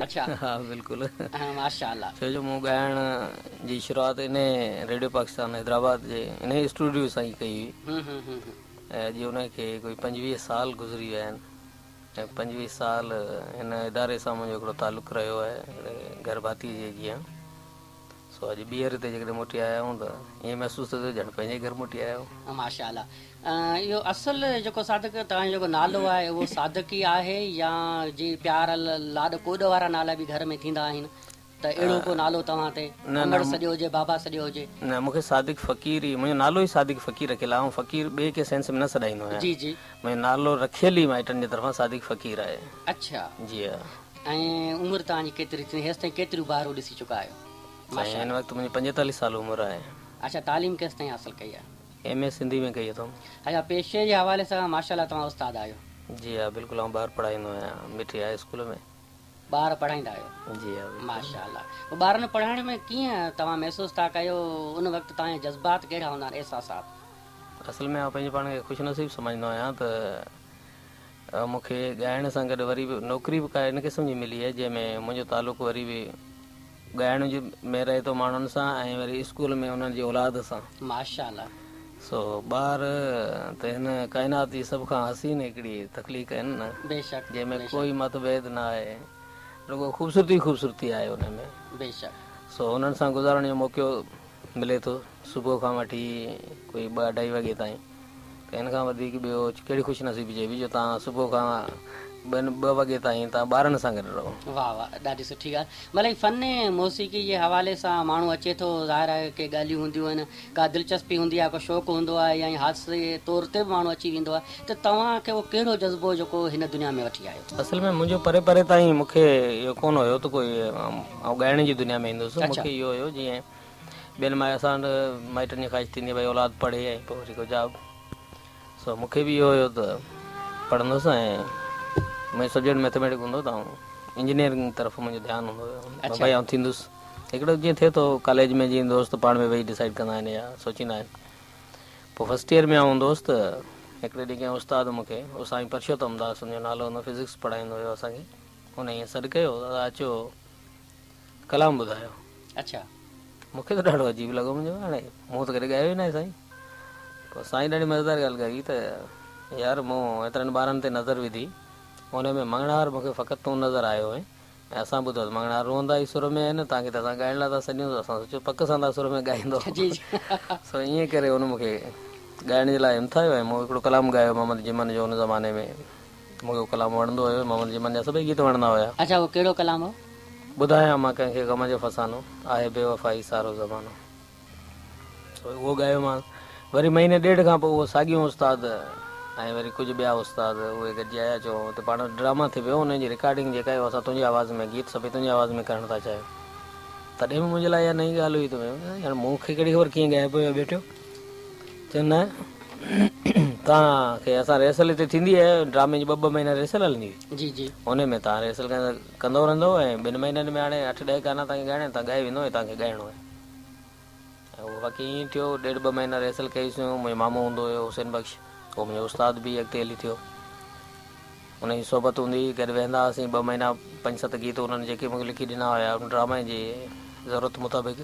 اڇا. ها بلڪل. ماشاء الله. ڇو جو مون ڳائڻ جي شروعات انهي ريڊيو پاڪستان حيدرآباد جي انهي اسٽوڊيو سان ئي ڪئي هئي ۽ اڄ ان کي ڪوئي 25 سال گذري ويا آهن ۽ 25 سال هن اداري سان منهنجو هڪڙو تعلق رهيو آهي هڪڙي گهر ڀاتي جي جيان. سو اڄ ٻيهر هتي جيڪڏهن موٽي آيا آهيون ته ائين محسوس ٿو ٿئي ڄڻ پنهنجي گهر موٽي آيا آهيون. ماشاء الله اهو اصل جيڪو صادق توهان جو جيڪو نالو آهي اهو صادق ئي آهي يا جي پيار لاڏ ڪوڏ وارا نالا به گهر ۾ ٿيندا آهن ته اهڙو ڪو نالو توهان تي امڙ سڏيو هجي بابا سڏيو هجي. نه مون کي صادق فقير ئي منهنجو نالو ئي صادق فقير رکيل آهي آئون فقير ٻئي ڪنهن سينس ۾ نه سڏائيندو آهيان جي جي. منهنجو نالو رکيل ئي مائٽن جي طرفان صادق فقير آهي. اڇا. جي ها. ۽ عمر توهان جي ڪيتري ٿيندي هيستائين ڪيتريون بهارون ڏسي چڪا آهيو؟ سائين هن وقت منهنجي 45 سال عمر آهي. اڇا تعليم ڪيستائين حاصل ڪئي آهي؟ ايم اي سنڌي ۾ ڪئي اٿم. اڇا پيشي جي حوالي سان ماشاءالله توهان استاد آهيو. جي ها بلڪل آئون ٻار پڙهائيندو آهيان مٺي هاء اسڪول ۾. ٻار پڙهائيندا آهيو. جي ها بلڪل. ماشاءالله پوء ٻارن پڙهائڻ ۾ ڪيئن توهان محسوس ٿا ڪيو ان وقت توهان جا جذبات ڪهڙا هوندا آهن احساسات؟ اصل ۾ آئون پنهنجي پاڻ کي خوش نصيب سمجهندو آهيان ته مون کي ڳائڻ سان گڏ وري به نوڪري به ڪا ان قسم جي ملي آهي جنهن ۾ منهنجو تعلق وري به ڳائڻ جي ۾ رهي ٿو ماڻهن سان ۽ وري اسڪول ۾ انهن جي اولاد سان. ماشاء الله. سو ٻار ته هن ڪائنات جي سڀ کان حسين هڪڙي تخليق آهن نه. بيشڪ جنهن ۾ بيشڪ. ڪوئي مت ڀيد نه آهي رڳو خوبصورتي ئي خوبصورتي آهي ان ۾. بيشڪ. سو انهن سان گذارڻ جو موقعو ملي ٿو صبح کان وٺي ڪوئي ٻه اڍائي وڳي تائين. ته ان کان وڌيڪ ٻيو ڪهڙي خوش نصيبي چئبي جو توهان صبح کان ٻه وڳي تائين توهان ٻارن سان گڏ رهو. واه واه ڏاڍي سٺي ڳالهه مطلب فن موسيقي جي حوالي سان ماڻهو اچي ٿو ظاهر آهي ڪي ڳالهيون هونديون آهن ڪا دلچسپي هوندي آهي ڪو شوق هوندو آهي يا حادثي طور تي به ماڻهو اچي ويندو آهي ته توهان کي اهو ڪهڙو جذبو جيڪو هن دنيا ۾ وٺي آيو. اصل ۾ منهنجو پري پري تائين مون کي اهو ڪونه هيو ته ڪوئي آئون ڳائڻ جي دنيا ۾ ايندس مون کي اهو هيو جيئن ٻين مائي اسان وٽ مائٽن جي خواهش ٿيندي آهي ڀئي اولاد پڙهي ۽ پوء وري ڪو جاب سو مون کي به اهو هيو ته پڙهندس ۽ منهنجو سبجيڪٽ ميٿميٽڪ هوندو ته آئون انجنيئرنگ طرف منهنجو ڌيان هوندو هيو ڀئي آئون ٿيندس هڪڙو جيئن ٿئي ٿو ڪاليج ۾ جيئن دوست پاڻ ۾ ويهي ڊسائيڊ ڪندا آهن يا سوچيندا آهن پوء فرسٽ ايئر ۾ آئون هوندو هوس ته هڪڙي ڏينهن ڪنهن استاد مون کي اهو سائين پرشوتم داس ان جو نالو هوندو فزڪس پڙهائيندو هيو اسان کي ان ائين سڏ ڪيو دادا اچو ڪلام ٻڌايو. اڇا. مون کي ته ڏاڍو عجيب لڳو مون چيو هاڻي مون ته ڪڏهن ڳايو ئي ناهي سائين. پوء سائين ڏاڍي مزيدار ڳالهه ڪئي ته يار مون ايترن ٻارن تي نظر وڌي ان ۾ مڱڻهار مون کي فقط تون نظر آيو آهين ۽ اسان ٻڌو ته مڱڻهار روئندا ئي سر ۾ آهن توهان کي ته اسان ڳائڻ لاء ٿا سڏيون ته اسان سوچيو پڪ سان توهان سر ۾ ڳائيندو جي جي. سو ائين ڪري ان مون کي ڳائڻ جي لاء همٿايو ۽ مون هڪڙو ڪلام ڳايو محمد جمن جو ان زماني ۾ مون کي اهو ڪلام وڻندو هيو محمد جمن جا سڀئي گيت وڻندا هيا. اڇا اهو ڪهڙو ڪلام هو؟ ٻڌايان مان ڪنهن کي غم جو فسانو، آهي بي وفائي سارو زمانو. سو اهو ڳايو مان. وري مهيني ڏيڍ کان پوء اهو ساڳيون استاد ۽ وري ڪجهه ٻيا استاد اهي گڏجي آيا چيو ته پاڻ وٽ ڊراما ٿي پيو انهن جي رڪارڊنگ جيڪا آهي اها اسان تنهنجي آواز ۾ گيت سڀئي تنهنجي آواز ۾ ڪرڻ ٿا چاهيون. تڏهن به منهنجي لاء اها نئين ڳالهه هئي ته يار مون کي ڪهڙي خبر ڪيئن ڳائبو اهو ٻيٽيو. چيو نه توهان کي اسان ريهرسل هتي ٿيندي آهي ڊرامي جي ٻه ٻه مهينا ريهرسل هلندي هئي. جي جي. انهي ۾ توهان ريهرسل ڪندو رهندو ۽ ٻن مهينن ۾ هاڻي اٺ ڏهه گانا توهان کي ڳائڻا آهن توهان ڳائي ويندو ۽ توهان کي ڳائڻو آهي ۽ اهو واقعي ائين ٿيو ڏيڍ ٻه مهينا ريهرسل ڪئيسون منهنجو مامو هوندو هيو حسين بخش اهو منهنجو استاد به اڳتي هلي ٿيو ان جي صحبت هوندي هئي گڏ ويهندا هئاسين ٻه مهينا پنج ست گيت انهن جيڪي مون کي لکي ڏنا هيا ان ڊرامي جي ضرورت مطابق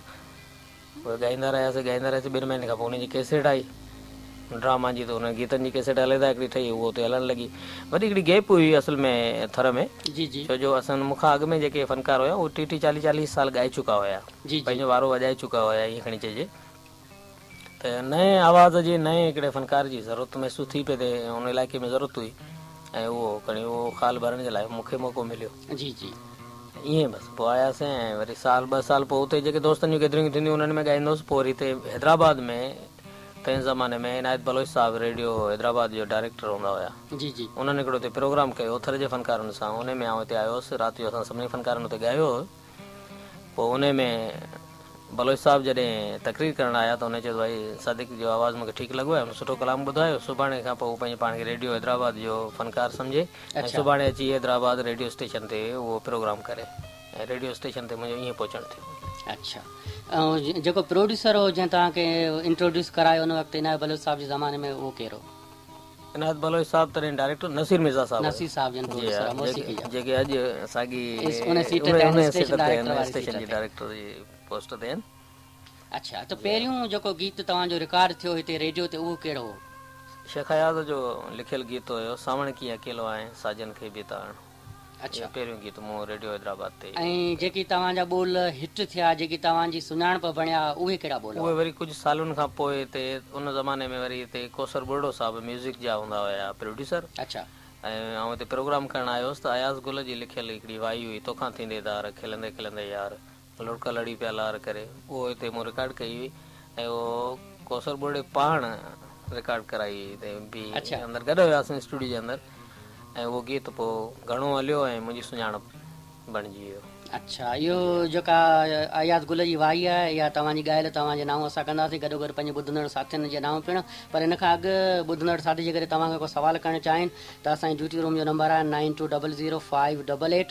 اهي ڳائيندا رهياسين ڳائيندا رهياسين ٻن مهينن کان پوء انهن جي ڪيسيٽ آئي ڊراما جي ته انهن گيتن جي ڪيسيٽ علحده هڪڙي ٺهي اهو اتي هلڻ لڳي وڏي هڪڙي گيپ هئي اصل ۾ ٿر ۾ جي جي. ڇو جو اسان مون کان اڳ ۾ جيڪي فنڪار هيا اهي ٽيهه ٽيهه چاليهه چاليهه سال ڳائي چڪا هيا جي جي. پنهنجو وارو وڄائي چڪا هيا ائين کڻي چئجي ته نئين آواز جي نئين هڪڙي فنڪار جي ضرورت محسوس ٿي پئي ته ان علائقي ۾ ضرورت هئي ۽ اهو کڻي اهو خال ڀرڻ جي لاء مون کي موقعو مليو. جي جي. ائين بس پوء آياسين ۽ وري سال ٻه سال پوء اتي جيڪي دوستن جون گيدرنگون ٿينديون انهن ۾ ڳائيندو هوس پوء وري هتي حيدرآباد ۾ تنهن زماني ۾ عنايت بلوچ صاحب ريڊيو حيدرآباد جو ڊائريڪٽر هوندا هيا جي جي. انهن هڪڙو اتي پروگرام ڪيو ٿر جي فنڪارن سان انهي ۾ آئون اتي آيو هوس رات جو اسان سڀني فنڪارن اتي ڳايو هو پوء انهي ۾ بلوچ صاحب جڏهن تقرير ڪرڻ آيا ته انهن چيو ته ڀائي صادق جو آواز مون کي ٺيڪ لڳو آهي هن سٺو ڪلام ٻڌايو سڀاڻي کان پوء هو پنهنجي پاڻ کي ريڊيو حيدرآباد جو فنڪار سمجهي ۽ سڀاڻي اچي حيدرآباد ريڊيو اسٽيشن تي اهو پروگرام ڪري ۽ ريڊيو اسٽيشن تي منهنجو ائين پهچڻ ٿيو. اڇا ۽ جيڪو پروڊيوسر هو جنهن توهان کي انٽروڊيوس ڪرايو ان وقت عنايت بلوچ صاحب جي زماني ۾ اهو ڪير هو؟ عنايت بلوچ صاحب تڏهن ڊائريڪٽر نصير مرزا صاحب نصير صاحب جن پروڊيوسر موسيقي جا جيڪي اڄ ساڳي ان سيٽ تي آهن اسٽيشن ڊائريڪٽر واري اسٽيشن جي ڊائريڪٽر جي پوسٽ تي آهن. اڇا ته پهريون جيڪو گيت توهان جو رڪارڊ ٿيو هتي ريڊيو تي اهو ڪهڙو هو؟ شيخ اياز جو لکيل گيت هيو سانوڻ ڪيئن اڪيلو آهين ساجن کي به ته آڻ. اڇا. اهو پهريون گيت مون ريڊيو حيدرآباد تي. ۽ جيڪي توهان جا ٻول هٽ ٿيا، جيڪي توهان جي سڃاڻپ بڻيا، اهي ڪهڙا ٻول اهي هئا؟ وري ڪجهه سالن کان پوء هتي ان زماني ۾ وري هتي ڪوثر ٻرڙو صاحب ميوزڪ جا هوندا هيا پروڊيوسر. اڇا. ۽ آئون هتي پروگرام ڪرڻ آيو هوس ته اياز گل جي لکيل هڪڙي وائي هئي توکان ٿيندي ڌار کلندي کلندي يار لڙڪ لڙي پيا لار ڪري اهو هتي مون رڪارڊ ڪئي هئي ۽ اهو ڪوثر ٻرڙي پاڻ رڪارڊ ڪرائي هئي هتي به اندر گڏ هياسين اسٽوڊيو جي اندر ۽ اهو گيت پوء گهڻو هليو ۽ منهنجي سڃاڻپ بڻجي ويو. اڇا اهو جيڪا اياز گل جي وائي آهي اها توهان جي ڳايل توهان جي نانء اسان ڪنداسين گڏوگڏ پنهنجي ٻڌندڙ ساٿين جي نانء پڻ پر ان کان اڳ ٻڌندڙ ساٿي جيڪڏهن توهان کان ڪو سوال ڪرڻ چاهين ته اسان جي ڊيوٽي روم جو نمبر آهي nine two double zero five double eight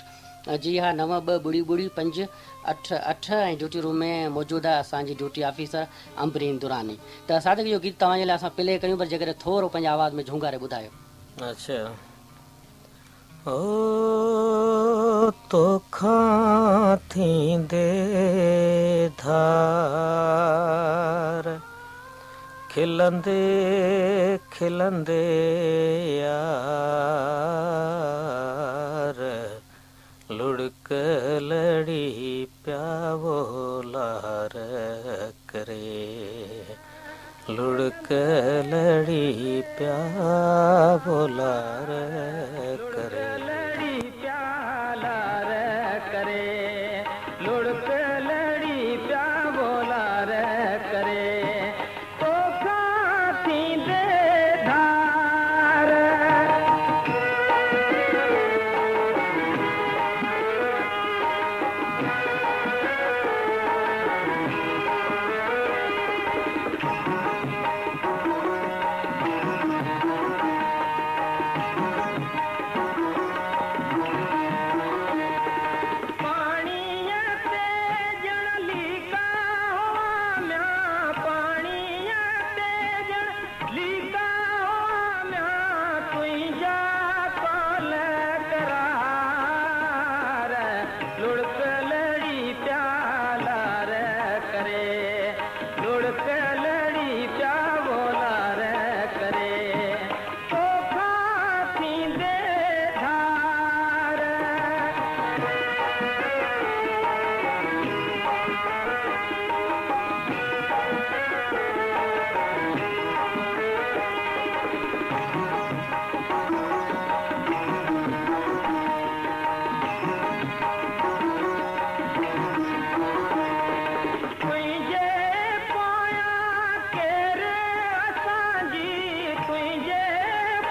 جي ها نو ٻه ٻڙي ٻڙي پنج اٺ اٺ ۽ ڊيوٽي روم ۾ موجود آهي اسان جي ڊيوٽي آفيسر عنبرين دراني ته صادق اهو گيت توهان جي لاء اسان پلي ڪيون پر جيڪڏهن ٿورو پنهنجي آواز ۾ جهونگاري ٻڌايو. اڇا او توکان ٿيندي ڌار کلندي کلندي يار لڙڪ لڙي پيا لار ڪري لڙڪ لڙي پيا لار ڪري. لڙي پيا لار ڪري لڙڪ لڙي پيا لار ڪري توکان ٿيندي ڌار. پاڻيء تي ڄڻ ليڪا هئا ميان، پاڻيء تي ڄڻ ليڪا هئا ميان، تنهنجا قول قرار لڙڪ لڙي پيا لار ڪري لڙڪ لڙي پيا لار ڪري توکان ٿيندي ڌار. تنهنجي پويان ڪير اسان جي، تنهنجي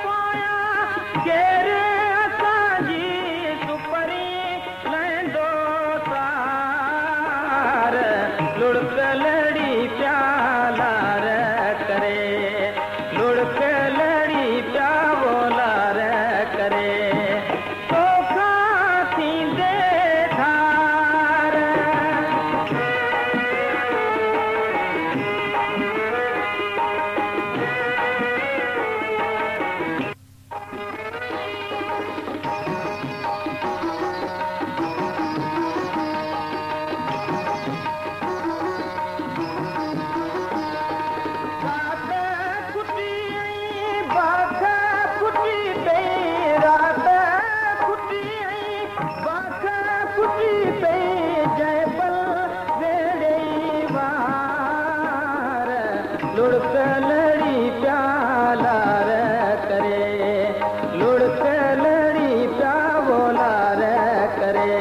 پويان ڪير اسان جي، سپرين لهندو سار لڙڪ لڙي پيا لار ڪري لڙڪ لڙي پيا لار ڪري توکان ٿيندي ڌار. رات کٽي ۽ باک کٽي پئي، رات کٽي ۽ باک کٽي پئي، جنهن پل ويڙهي وار لڙڪ لڙي پيا لار ڪري لڙڪ لڙي پيا لار ڪري.